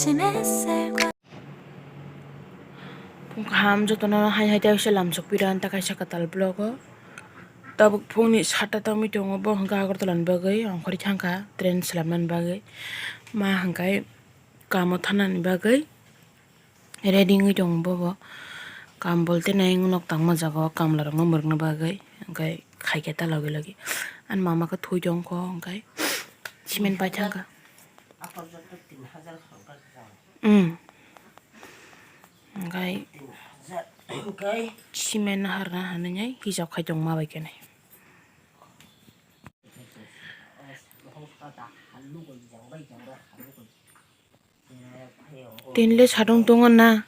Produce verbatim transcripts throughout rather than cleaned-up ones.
Phung kaham jotono hai hai tei lamsok pira anta kaisa kwtal vlog o. Tabuk phungni sata tangwi tongo, bo hwnkhe Agartala ni bagwi ongkhorwi thangkha train swlamnani bagwi. Ma hwnkhe kamo thanani bagwi ready wngwi tongo bobo. Kam bolte nai nok tangma jaga o kamlarokno mwrwkna bagwi hwnkhe khaikhe ta logi logi. Ani mama khe thwi tongkho hwnkhe cement pai thangkha. Hmm. Hwnkhe cement harna hinwi hisab khai tongma bai khe nai. Tinle sadung tongo na.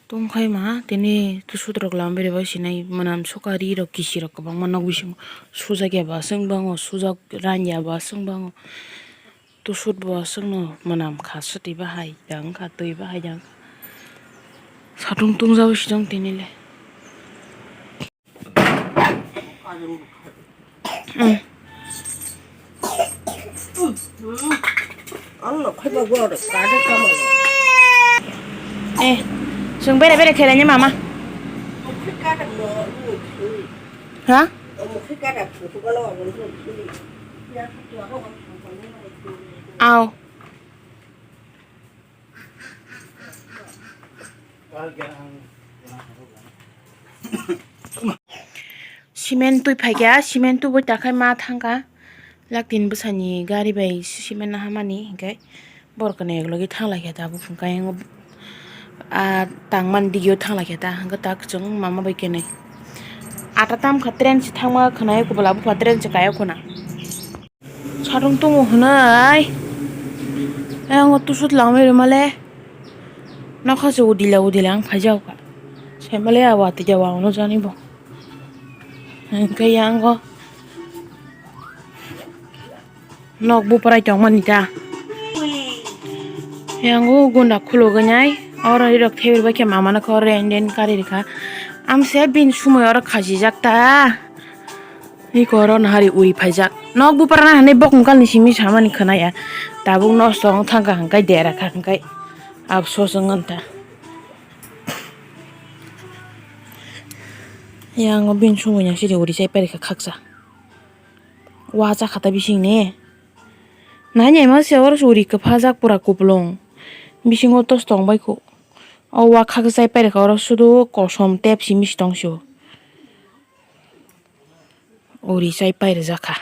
Tongkhaima tini tusudrok lambai rwbai sinai mwnam sokari rok kisi rok kwbangma nok bisingo sujak ya bo aswk bango sujak ranya bo aswk bango. Tusud bo aswkno mwnam kha, swtwi bahai da wngkha, twi bahai da wngkha. Satung tungjaui sijong tinile. Eh, chwng bere bere khelai ni mama. Ha? Aw. Cement twi phaikha, cement tubui takhai ma thangkha. Lak tin bwsani gari bai cement nahamani hinkhe borok kwnwi eklogi thanglaikha tabuk hinkhe ayang ah tangmani digio thanglaikha ta hinkhe ta kwchwng mama bai kwnwi. Ata tamkha train se thangma khwnai kubula bupha train se kaiyo khuna. Satung tungo hwnwi ayang o tusut langwi rwmale nokha se udila udila ang phaijak kha. Saimale a watwi jaga ang nukjani bo. Hwnkhe yang o nok buparai tongmani ta. Yang o gunda khulugwi nai oro rirok thebir bai khe mamano khe oro enden kari rikha. Amse bini sumui oro khachijak ta. Iko oro nahari uri phaijak. Nok buprana hinwi bokong kalni simi samani khwnaya. Tabuk nosto wng thangkha hwnkhe dera kha hwnkhe. Apsos wng ta. Yang o bini sumui ya siri uri chai pairikha khaksa. Wa cha khata bising ni. Nai nai ma se oro uri kwphajak pura kuplung. Bisingo tos tong bai kho. O wa khaksa chai pairikha oro sudu kosom tep simi si tong sio. Uri chai pairijak kha.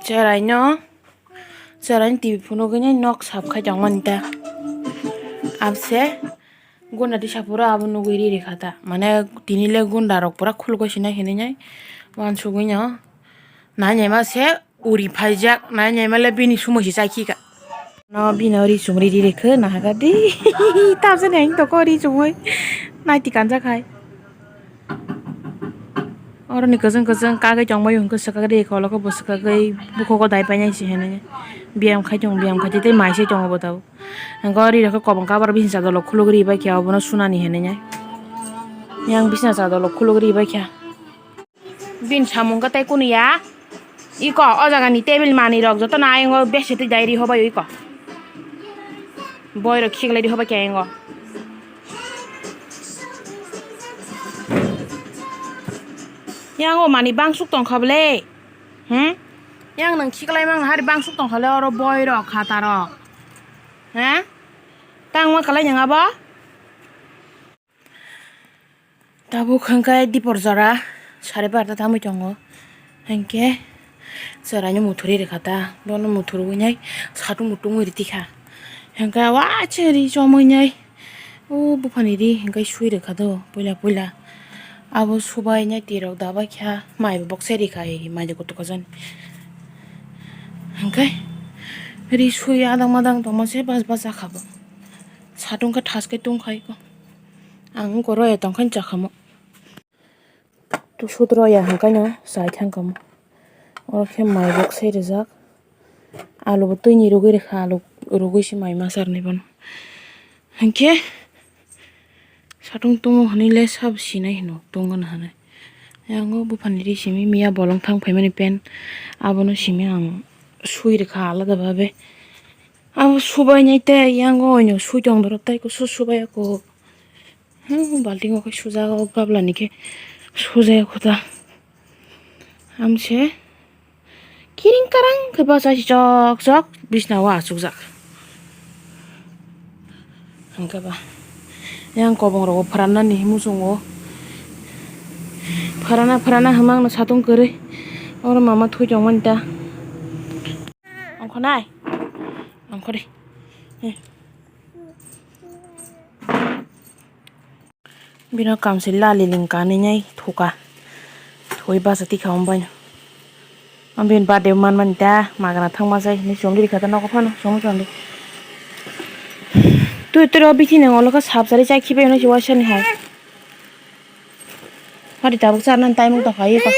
Chwraino, chwraino T V phunugwi nai nok sap khai tongmani ta. Abse gunda tisa phuru abo nugwi ri rikha ta. Mane tini le gunda rok pura khulukgo sinai hinwi nai wansugwi no. Nai naima se uri phaijak, nai naima le bini sumui se chai khika. No bino ri chumri ri rikhe nahagadi. Tabjani ang toko ri chumui. Naiti kanjak hai. Oroni kwchwng kwchwng kagwi tongbaio hwnkhe swkagwi kolokbo swkagwi bukhugo daipainai se hinwi. Biyam khai tongo, biyam khai tei mai se tongo bo tabuk. Hwnkhe o ri rokhe kobong kabar bisna chadolo khulugwi ri baikha obono sunani hinwi. Yang bisna chadolo khulugwi ri baikha. Bini samung khe tei kunu ya? Iko, o jaga ni table manwi rok joto no ayang o besi twi dai ri hobai o iko. Boi rok khiklai ri hobai khe ayang o. Yang o manwi bangsuk tong kha bwle. Hmm? Yang nwng khiklai mang hari bangsuk tong kha le oro boi rok khata rok. He? Tang ma kwlai nwng abo? Tabuk hwnkhe dipor jora sare barta tangwi tongo, hinkhe chwraino muthurwi rwkha ta, bono muthurwi nai satung mutung ri tikha, hinkhe waisa ri chomwi nai o buphani ri hinkhe swi rwkha do puila puila, abo subai nai twi rok dabai kha mai bo bokse rikha mai kotor kajani, hinkhe ri swi adang madang tongma se bas bas jakha bo satung khe thas khe tungkha iko. Ang wngkha roya tongkha ni chakha mo. Tusut roya hwnkhe no chai thangkha mo. Oro khe mai bok sai rijak. Alu bo twi ni rugwi rikha, alu rugwi se mai masa rwni bono. Hinkhe satung tungo hwnwi le sabo sinai hino tungna hinwi. Yang o buphani ri simi miya bolong thang phaimani pen abono simi ang sui rwkha alada babe. Abo subainai tei yango oino sui tong dorok tei kusu subai ako. Hmm, baltingo khe sujak o gabla ni khe sujak ako ta. Amse kiring karang khe bachai si chok chok bisna o achukjak. Hwnkhe ba yang kobong rogo pharana ni muchungo pharana pharana hwmang no satung kwrwi oro mama thui tong mani ta. Ongkho nai ongkho de. Bino kamsi lali lingka nini thuka. Thwi basa tikha ombai. Ambini birthday manmani ta magana thangma sai ni chomli rikha ta nogo phano chomli chomli. Twi twi ro bithi nang olo kha sap sari chai khibai no chiwa sani hai. Hari tabuk charnani time wng tongkha iko.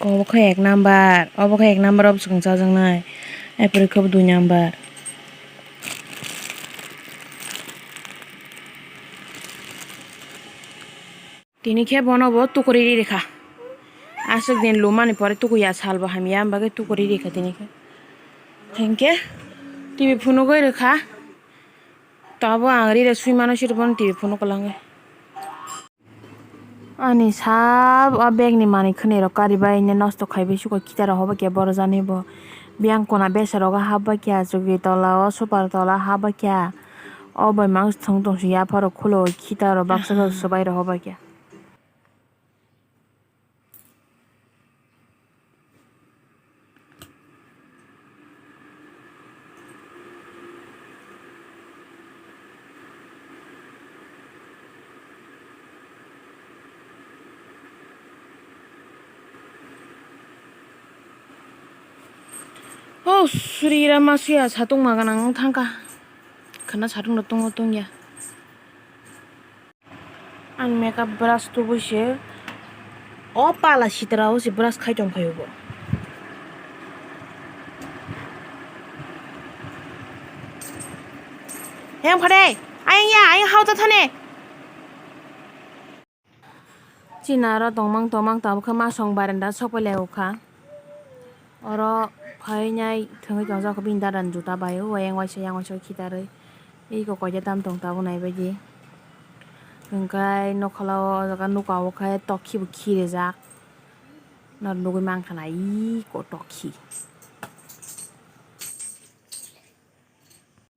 Obo khe ek number, obo khe ek number, obo swkang chajaknai, aphuru khe bo dui number. Tini khe bono bo tukuri ri rikha. Aswk din lumani pore tukuya sal bo hamya, am bagwi tukuri rikha tini khe. Hinkhe T V phunugwi rikha. Tabo ang rire swi mano siri bono T V phunuk kwlangwi. Ani sab o bag ni manwi khwnwi rok karibai ne nosto khaibai suka kita rok hoba khe borok jani bo. Biyang kona besa rogo hapba khe achugwi tola o super tola hapba khe. O bai mang thwng tong si yapharo khulo khita rok baksa swbai rok hoba khe. O suri ra masuya satung maganang wng thangkha. Khwna satung rok tongo tongya. Ang makeup brush tubui se o pala sitra o se brush khai tong khaio bo. Yang phade, ayang ya, ayang hauta thane. Chini aro tongmang tongmang tabukhe masong barenda sokpai lai o kha. Oro phainai thwngwi tongjak bini dada ni juta bai o yang waisa yang waisa khitarwi. Iko koita tam tong tabuk naibaidi. Hwnkhe nokhola o jaga nuka o khe tokhi bo khirijak. Nw nugwi mankha na iko tokhi.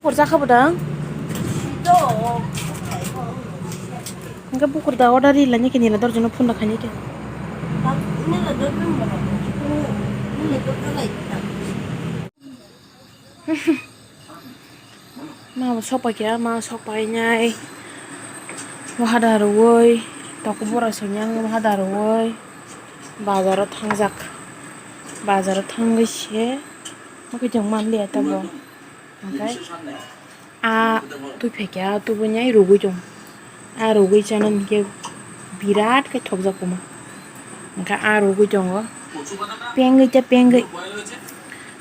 Bukur jakha bo dang? Hwnkhe bukur da order ri lani khe nila dorjano phone da khaini khe. Ma bo sok paikha, ma sok painai. Wahada rwui, toko bora songya wahada rwui. Bazaro thangjak. Bazaro thangwi se. Oke jong manliya tabo. Hwnkhe a twi phaikha, a tubunai rwgwi tong. A rwgwi chana hinkhe birat khe thokjak kwma. Hwnkhe a rwgwi tongo. Pengwi tei pengwi.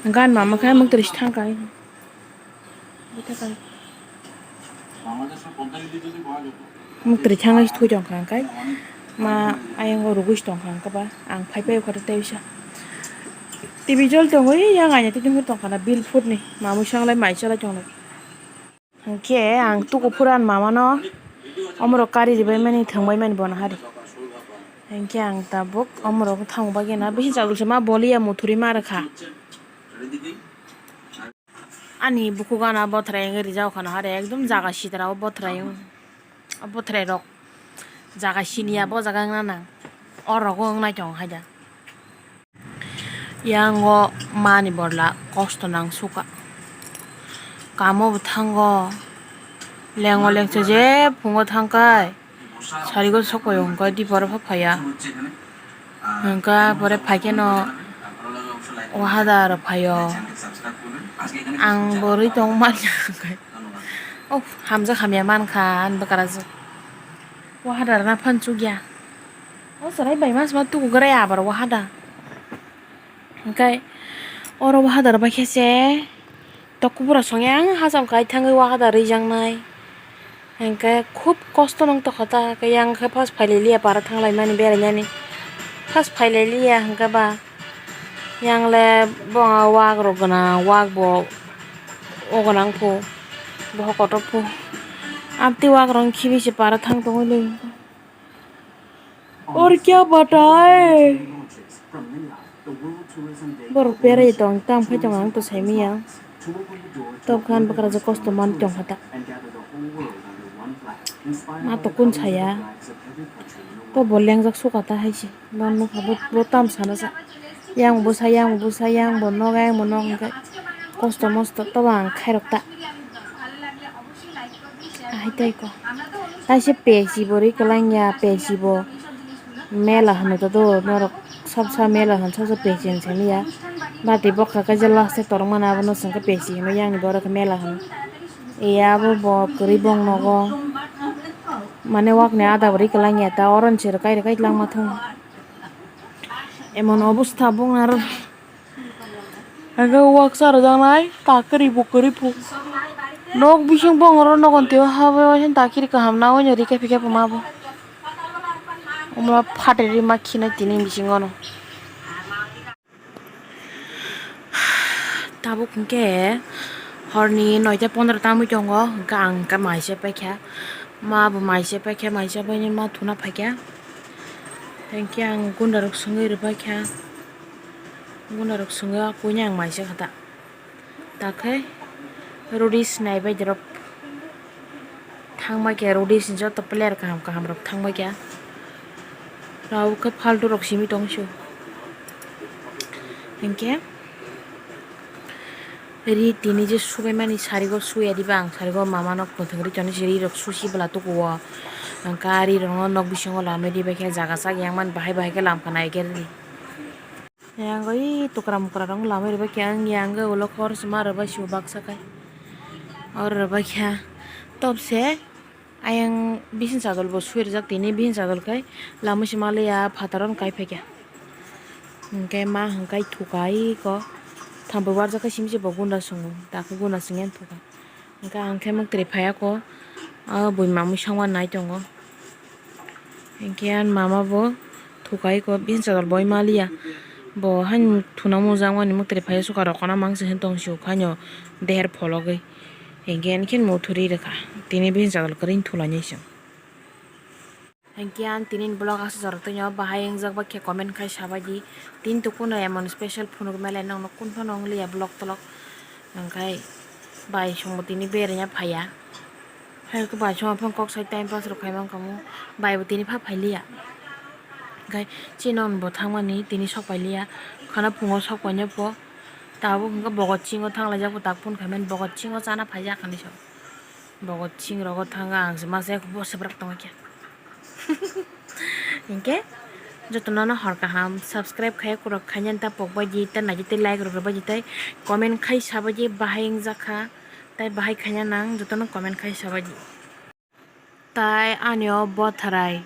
Hwnkhe ani mama khe mwktwrwi se thangkha. Mwktwrwi thangwi se thwi tongkha hwnkhe ma ayang o rwgwi se tongkha hwnkhe ba ang phai phai kha tei bisa. T V jol tongwi yang aina tei tongkha na bill phut ni mamwi sanglai mai chalai tonglai. Hwnkhe ang tuku phuru ani mama no omorok kari ribai mani thwngbai mani bono hari. Hwnkhe ang tabuk omorok thangwi bagwi na bisi chajol se ma boliya muthuri ma rwkha. Ani bukhuk gana bothrai wngwi rijak kha no hare ekdom jaga sitra o bothrai wng o bothrai rok jaga siniya bo jaga wngna nang o rogo wngnai tongo haida. Yang o mani borla kosto nang suka kamo bo thango lengo lengse je phungo thangkai. Sarigo sokoi hwnkhe dipor pha phaiya. Hwnkhe pore phaikhe no wahada aro phaio. Ang bo rwi tong manya hwnkhe. Uff, hamjak hamya mankha ani bwkrajwk. Wahadar na phan chukya. O chwrai bai mas ma tuku grai abar wahada. Hwnkhe oro wahadar bai khe se tok kubura song yang hacham khai thangwi wahadar rijaknai. Hwnkhe khub kosto nang tokha ta, hwnkhe yang khe first phailai liya para thanglai mani berainani. First phailai liya hwnkhe ba. Yang le bo wak rok gwnang, wak bo o gwnang phu, boho kotor phu. Amtwi wak rok khibi se para thang tongwi li. Or kya bata hai? Borok berai tong, tang phai tong, ang to sai manya. Tobokhe ani bwkrajwk kosto man tongkha ta. Ma to kun saya. To bo lengjak suka ta hai se. Bo nukha bo, bo tam sana sa. Yang bo sa, yang bo sa, yang bo nok, yang bo nok hwnkhe kosto mosto tobo ang khairok ta. Ahai tei ko. Taise pesi bo ri kwlangya, pesi bo mela hwno to do norok sab sa mela hwn sab sa pesi hwn saniya. Bati bokha kaisa last torok mani abono chwngkhe pesi hwnwi yang ni borok khe mela hwn. Iya abo bo kwrwi bong nogo. Mane wakni ada bo ri kwlangya ta oro ni se rwkai rwkai langma thung. Emon obostha bongni aro. Hwnkhe waksa rwjaknai ta kwrwi bo kwrwi phu. Nok bising bongoro nogon twiwi habwi waising ta kiri kaham nawi no rikhe phikhe puma bo. Omla phatri ma khinai tini bisingo no. Tabuk hwnkhe horni noita pondro tamwi tongo, hwnkhe ang hwnkhe mai se paikha, ma bo mai se paikha, mai se painai ma thuna phaikha, hwnkhe ang gunda rok swngwi rwbaikha, gunda rok swngwi a puina ang mai se kha ta, takhe rudi sinai bai dirok. Thangbai khe rudi sini joto player kaham kaham rok thangbai khe. Rawkhe faltu rok simi tong su. Hinkhe ri tini je subai mani sarigo suya diba ang sarigo mama nok kwthwng ri toni se ri rok susi bwla tukuo. Hinkhe ari rok nok bisingo lamai dibai khe jaga sak yang mani bahai bahai khe lam kha nai khe ri. Yang oi tukra mukra rok lamai rwbaikha ang yang ulo khor sima rwbai su baksa khai. Oro rwbaikha topse ayang bisin chadol bo sui rwjak tini bisin chadol khai lama sima le ya phataro kai phaikha. Hwnkhe ma hwnkhe thukai ko thambai warjak khai simi se bo gunda sungo takhe gunda singya thuka. Hwnkhe ang khe mwktwi phaiya kho, o buima mui songma nai tongo. Hinkhe ani mama bo thukai kho, bini chadol bo oi maliya. Bo haino thuna mujakmani mwktwi phaiya, suka rok kono mangsa hin tong sio khaino deher phologwi. Hinkhe ani khe muthuri rwkha, tini bini chadol kwrwi thulainai chwng. Hinkhe ang tini ni vlog aswk jorok tongyo, bahai wngjak bai khe comment khai sabaidi. Tini to kunu emon special phunuk mele nokno kun phano wngliya vlog tolog. Hinkhe bai songbo tini beraina phaiya. Hai khe bai songbo phano kok sai time pass rok khai mankha mo. Bai bo tini pha phailiya. Hinkhe chini nokni bo thangmani tini sok pailiya. Khana phungo sok painai pho. Tabuk hinkhe bogot chingo thanglaijak bo tak phone khaimani bogot chingo chana phaijak hinwi sa. Bogot ching rogo thanga ang se masa yak bo sebrak tongkha. Hinkhe jotono no hor kaham subscribe khai kurok khainani ta pokbai di ta naidi tei like rok rwbai di tei comment khai sabai di bahai wngjakha tei bahai khaina nang jotono comment khai sabai di. Tai ani o botharai.